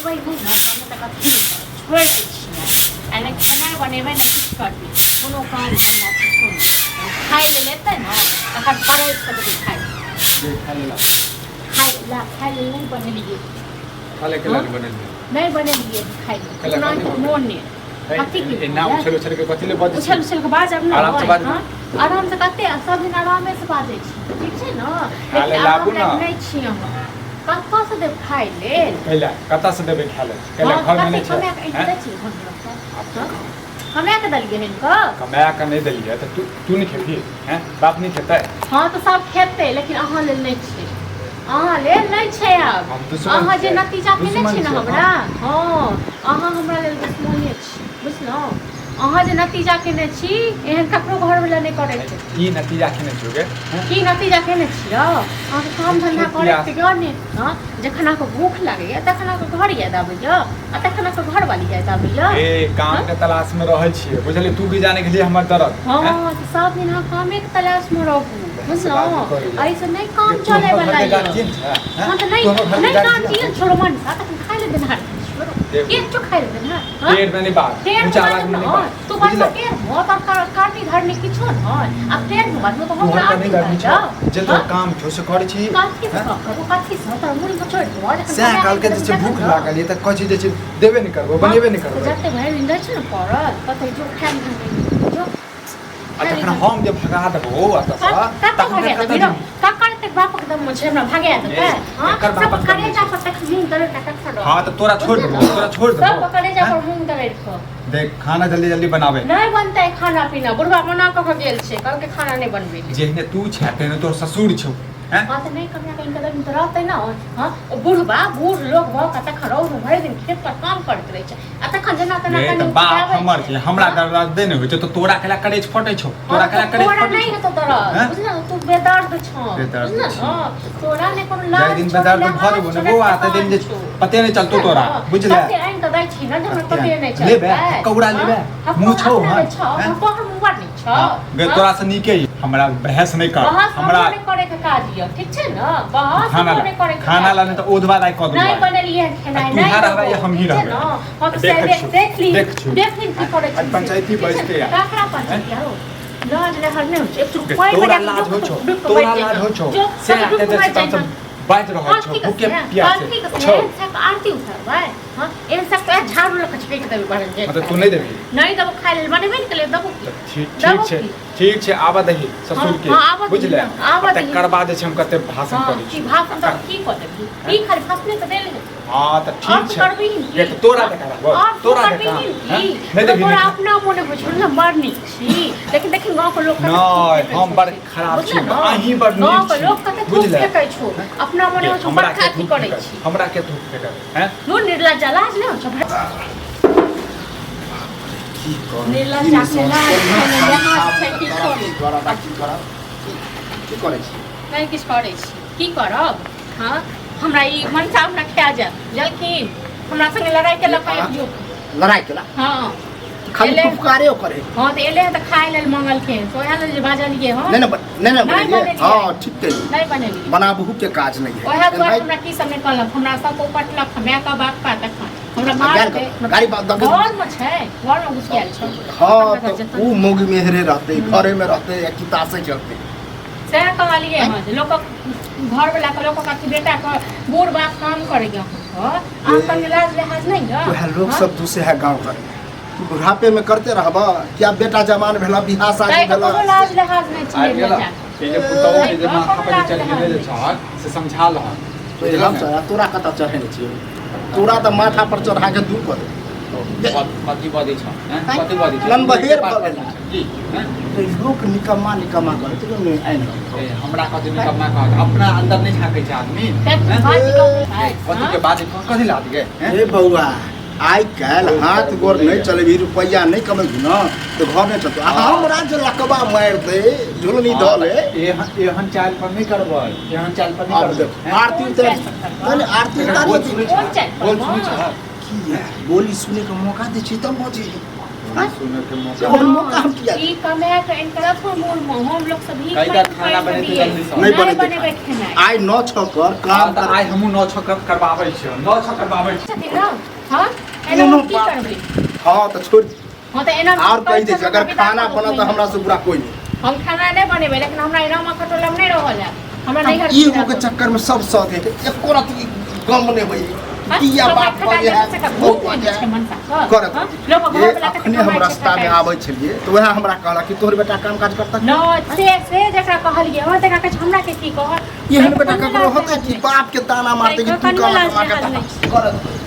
बनेबै नहि ने तहन तक अथी नहि करब छोड़ि दै छियै आ नहि खेनाइ बनेबै नहि किछु करबै कोनो काम धन्धा किछो नहि खाइ लेल एतै ने तखन परसि कऽ देबै खाइ जे खाय लेला खाइ ला खाइ लेल नहि बनेलियै खाय ले केला नहि बनेलियै नहि बनेलियै खाइ लेल कैला ओना कथी तऽ मोन नहि कथी की एना उछल उछल के कथी ले बजै उछल उछल के बाजब ने आराम से बाजू। हाँ? आराम से कते सब दिन आरामे से बाजै छी ठीक छै ने खाय ले लेकिन लाबू आराम ने। लायक नहि छी अहाँ कतऽ से देब खाय लेल कैला कतऽ से देबै खाय ले कैला हाँ, घर में कथी नहि छै कमाए के हैं? दै छी घर में हाँ? कमाए के देलियै हन कऽ कमाए के नहि देलियै तऽ तू तू नहि खेबही हैं बाप नहि खेतै हाँ तऽ सब खेतै लेकिन अहाँ लेल नहि छै अहाँ लेल नहि छै आब हम दुश्मन अहाँ जे छियै। नतीजा केने दुश्मन छी ने छियै, हमरा हाँ अहाँ हमरा लेल दुश्मने छी बुझलहुँ अहाँ जे नतीजा केने छी एहन ककरो घरवला नहि करै छै की नतीजा केने छियौ गे हैं? की नतीजा केने छियै अहाँके काम धन्धा करैके यऽ ने हँ जखन अहाँके भूख लागैए तखन अहाँके घर याद आबैए आ तखन अहाँके घरवाली याद आबैए ए काम के तलाश में रहै छियै बुझलियै तू की जाने गेलियै हमर दर्द हँ हैं? तऽ सब दिन अहाँ कामेके तलाशमे रहू बुझलहुँ करैए। एहिसँ नहि काम तू हमर चलैवला घरके यऽ गार्जियन छै हैं? हँ तऽ नहि तू हमर घरके नहि गार्जियन गार्जियन छोड़ो मन तखन खाइ लए देनहार छोड़ो देखू। के छौ खाइ लए देनहार हँ? पेट में नहीं बात टेढ़ ऊंचा बात आवाज में न नहीं बात तू बात बुझले टेढ़ हो तर करनी धरनी किछो न आब टेढ़ हो बात तो तू हमरा हर नहीं करनी छौ जे तोर काम छौ से करै छी कथी से करू कथी से तर मुड़ी मचोड़ दो सएह कहलकै जे छै भूख लागल ये तऽ कहै छै जे छै देबे नहि करबो बनेबे नहि करबो जते भरि दिन रहै छै ने पड़ल कतै जो खाय जो आ जखन हम जे भगा देबो एतऽसँ कतऽ तखन भगा कतऽ देबही जेबही? ककर एतेक बापक दम छै हमरा भगा देतै ए, हँ केकर सब बापक दम करेजा पर तक मुँह दरड़ के तखन हँ तऽ तोरा छोड़ देबो तोरा छोड़ देबो सब करेजा पर मुँह दरड़ कऽ देख खाना जल्दी जल्दी बनाबे नहि बनतै खाना पीना बुढ़बा मना कऽ के गेल छै कहलकै खाना नहि बनबै लेल जेहने तू छै तेहने तोर ससुर छौ हैं हाँ तऽ नहि कमिया कहीं कदम तऽ रहतै ने हाँ ओ बुढ़बा बूढ़ लोग भऽ कऽ तखन रौद भरि दिन खेत पर काम करैत रहै छै आ तखन जेना तेना रे कनि तऽ बाप उपजाबै हमर छै हमरा हाँ? दर्द नहि होइ छै तऽ तोरा केला करेज फटै छौ तोरा हाँ, केला तऽ करेज तोरा फटै नहि छौ हेतौ दर्द हैं? बुझल तू बेदर्द छौ बेदर्द बुझल छी। ने तोरा नहि कोनो लाज जाहि दिन छौ, बेदर्द लिहाज भऽ जेबौ छौ, ने बौआ नहि ताहि दिन जे छौ। पते नहि चलतौ तोरा बुझले कते आनि कऽ दै छी ने जे हमरा पते नहि चलतै लेबे हकौड़ा लेबे हाँ? मुँह छौ अपना हँ ले छौ हैं? तोहर मुँह बड़ नीक छौ गे हाँ? तोरा से नीके ही हमरा बहस नहि कर बहस हमरा हमरो नहि करे के काज यऽ ठीक छै ने बहस खाना हमरो ला नहि करे के खाना काज ला नहि तऽ ओधवा दाइ कऽ नहि देबौ बनेलियै हन खेनाइ आ तू नहि इहाँ रहबै या देबौ, हमहीं ठीक छै रहबै? ने हँ तऽ देखै से देख छियौ, देख ली देख छियौ। देख ली की करै छी आज पंचायती बैसतै आ। ककरा पंचायती हौ लाज लहर नहि होइ छै एक गे, रुपैआ तोरा लाज होइ छौ तोरा लाज होइ छौ से आते जे छै तब बाजि रहल छौ भूखे प्यासे छौ आरती उतारबै हँ एहन सब तो झाड़ू लऽ कऽ छेक देबै बहन जे मतलब तू नहि देबही नहि देबो खाय लेल बनेबे नहि केलियै देबो की तऽ ठीक देबो ठीक छै की? ठीक छै आबऽ दही ससुर हाँ, के हाँ, आबऽ दही बुझले ने, आबऽ दही। तकर बाद जे छै हम कते भाषण हाँ करै की छी भाषण तऽ की कऽ देबही की खाली भाषणे तऽ देल हेतै हाँ तऽ और ठीक तू छै करबही की? गे, तऽ तोरा देखा रहबो और तू तोरा करबही देखा की? हैं? नहि देबही तोरा नहि अपना मोने होइ छौ ने बड़ नीक छी लेकिन देखी गाँव के लोक कते नहि, थूक फेकै हम छौ। बड़ खराब छी, बुझले ने? अहीं बड़ नीक गाँव के छी। लोक कते थूक बुझले? फेकै छौ अपना मोने गे, होइ छौ हमरा बड़का के अथी धूप करै फेकत छी हमरा के धूप फेकत हैं नू निर्लज्ज लाज नहि होइ छौ की करू निर्लज्ज की नहि अपने लाज छै ने लिहाज छै किछो की नहि करब आ की करब की करै छी नहि किछु करै छी की करब हँ हमरा ई मनसा हमरा खा जायत बुझलखिन हमरा संगे लड़ाइ केलक हँ एकजुट लड़ाइ केला हँ खाली एलै। फुफकारे करे हँ तऽ एलै हँ तऽ खाय लेल मंगलखिन तऽ ओएह लेल जे बाजलियै हँ नहि नहि नहि नहि नहि बनेलियै बनेलियै। हँ ठीक केलियै नहि बनेलियै बनाबहु के काज नहि है ओएह दुआरे भाइ हमरा की सब नहि कहलक हमरा सब उपटलक माय का बाप का तखन हमरा आ मार गेल दे कतऽ? गाड़ी बात दऽ के घर में छै घर में घुसियाल छै हँ तऽ उ मौगी मेहरे रहतै घरे में रहतै या कि तासे खेलतै सएह कहलियै हँ जे लोकक घरवला के लोकक अथी बेटा के बूढ़ बाप काम करैया अहाँ कनि लाज लिहाज नहि यऽ वएह लोक सब दूसे है गाँव घर में कि बुढ़ापे में करते रहब क्या बेटा जवान भेला बियाह शादी ताहि के भेला कोनो लाज लिहाज नहि छै आबि गेल निर्लज्जा ई जे पुतहु के जे ताहि माथा कोनो पर जे लाज चढ़ि गेलै जे लिहाज छहक से समझा लहक तो हम सर तोरा कतऽ चढ़ेने छियौ तोरा तऽ माथा पर चढ़ा के दूर कऽ दे कथी बजै छह हैं? कथी बजै छह लम्बहेर भऽ गेल। की हैं? तो लोक निकम्मा निकम्मा कहै छै नहि आनि ए, हमरा कथी निकम्मा कहत अपना अंदर नहि झाँकै छै आदमी तैं हैं? बाजि कऽ ए, कथी के बाज कथी लाद गे हैं? हे बौआ आइ काल्हि हाथ गोर नहि चलेबही रुपैआ नहि कमेबही ने तऽ घर नहि चलतौ आ हमरा जे लकबा मारि दे झुलनी धऽ ले एहन एहन चाल पर नहि करबै एहन चाल पर नहि आब करबै देख हैं? आरती उतार नहि नहि, आरती एकर उतार बोल सुनै कोन छह चालि पर बोल सुनै छह की है बोली सुने के मौका दै छी तब बजै सुने के मौका ओहन मौका हम किया ई कमाए के इनकर थोड़ मोर मोह हम लोग सब भीख कैदा मांगि खाना के बनेतै दिए। जल्दी से। नहीं बनेतै बनेबै खेनाइ आइ 9 6 कर काम हाँ, तऽ कर आइ हमहूँ 9 6 करबाबै छियै, 9 6 करबाबै छियै। छथिन ना हां एना कोनो हम की बात करबै हाँ तऽ छोड़ हां तऽ एना और कहि दे अगर खाना बनत तऽ हमरा से बुरा कोई नहीं। हम खाना नहीं बनेबै लेकिन हमरा एना में खटोला में नहीं रहल है हमरा नहीं ई एगो के चक्कर में सब सह दे एको रात गम नहीं होई किया बाप बजे है वो बजे है। करत ये अखने हम रास्ता में आबै छलियै तऽ वएह हमरा कहलक कि तोहर बेटा काम काज करता न से जकरा कहलियै हँ तकरा कहै छै हमरा के की कहत एहन बेटा ककरो होतै कि बाप के ताना मारतै कि तू कनियो कमा लाज कमा के लिहाज नहि। करत।